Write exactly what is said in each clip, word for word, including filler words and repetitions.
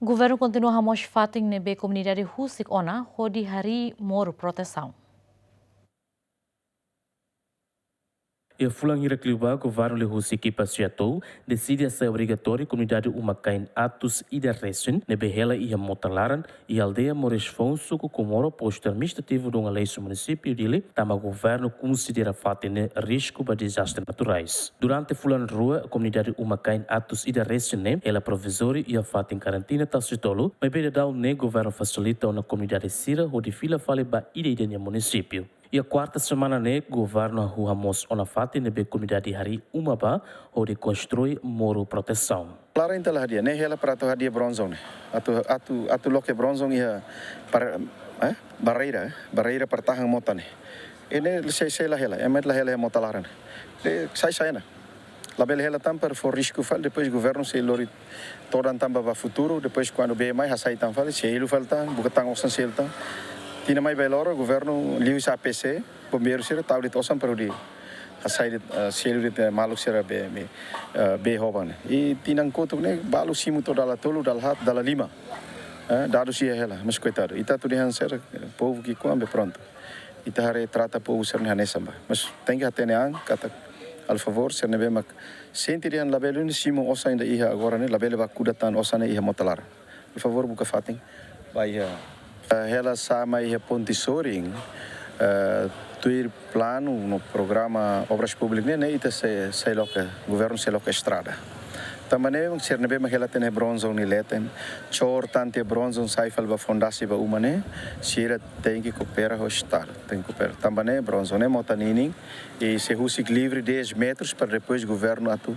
Governu kontinua hamoos fatin ne'ebé komunidade husik ona hodi harii moru protesaun. Iha fulan hirak liubá, governu liuhusi ekipa SEATOU deside hasai obrigatóriu komunidade uma-kain atus ida resin ne'ebé hela iha mota laran iha aldeia Moris Foun, suku Comoro, postu administrativu Dom Aleixo, munisípiu Dili, tanba governu konsidera fatin ne'e risku ba dezastre naturais. Durante fulan rua, komunidade uma-kain atus ida resin ne'e hela provizóriu iha fatin karantina Tasitolu, maibé daudaun ne'e governu fasilita ona komunidade sira hodi fila fali ba ida-idak nia munisípiu. Iha kuarta semana ne'e, governu hahú hamoos ona fatin ne'ebé komunidade harii uma ba hodi konstrui moru protesaun. Laran ita la hadi'a, ne'e hela para atu hadi'a bronzong ne'e. Atu, atu, atu loke bronzong iha para, eh, barreira, eh, barreira para tahan mota ne'e. Ne'e sei, sei la hela, ema la hela iha mota laran. Ne'e sai, sai ona. Labele hela tan para fó risku fali, depois governu sei lori todan tan ba, ba futuru, depois kuandu bee mai hasai tan fali, selu fali tan, buka tan osan selu tan. Tinan mai ba loro, governu liuhusi A P C, bombeiru sira tau de'it osan para hodi hasai de'it, eh, selu de'it, eh, maluk sira be, be, eh, bee hoban ne'e. I tinan kotuk ne'e balu simu to'o dala tolu, dala haat, dala lima. Eh, dadus iha hela, mas koitadu. Ita atu dehan sira, eh, povu ki'ikoan be prontu. Ita haree trata povu sira-ne'e hanesan ba. Mas tenke hatene an katak, halo favór, sira ne'ebé mak sente dehan labele ne'e simu osan ida iha agora ne'e, labele bá kuda tan osan ne'e iha mota laran. Halo favór buka fatin ba iha. Eh, hela sa'e mai iha ponte sorin, eh, tuir planu no programa Obras Públikas ne'e, ne'e ita sei, sei loke, governu sei loke estrada. Tanba ne'e, sira ne'ebé mak hela tiha ona bronzong nia leten, cor tan tiha bronzong sai fali ba fondasi ba uma ne'e, sira tenke koopera ho Estadu, tenke koopera. Tanba ne'e, bronzong ne'e mota ninin, i sei husik livre dez metros para depois governu atu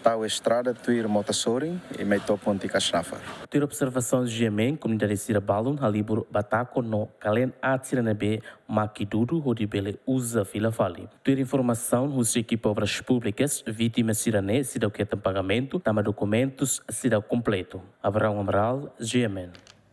tau estrada tuir mota sorin i mai to'o ponte Kasnafar. Tuir observasaun GMN, komunidade sira balun halibur batako no kalen aat sira ne'ebé mak dudu hodi bele uza fila fali. Tuir informasaun husi ekipa Obras Públikas, vítima sira-ne'e seidauk hetan pagamentu, tanba dokumentus seidauk kompletu. Abraão Amaral, GMN.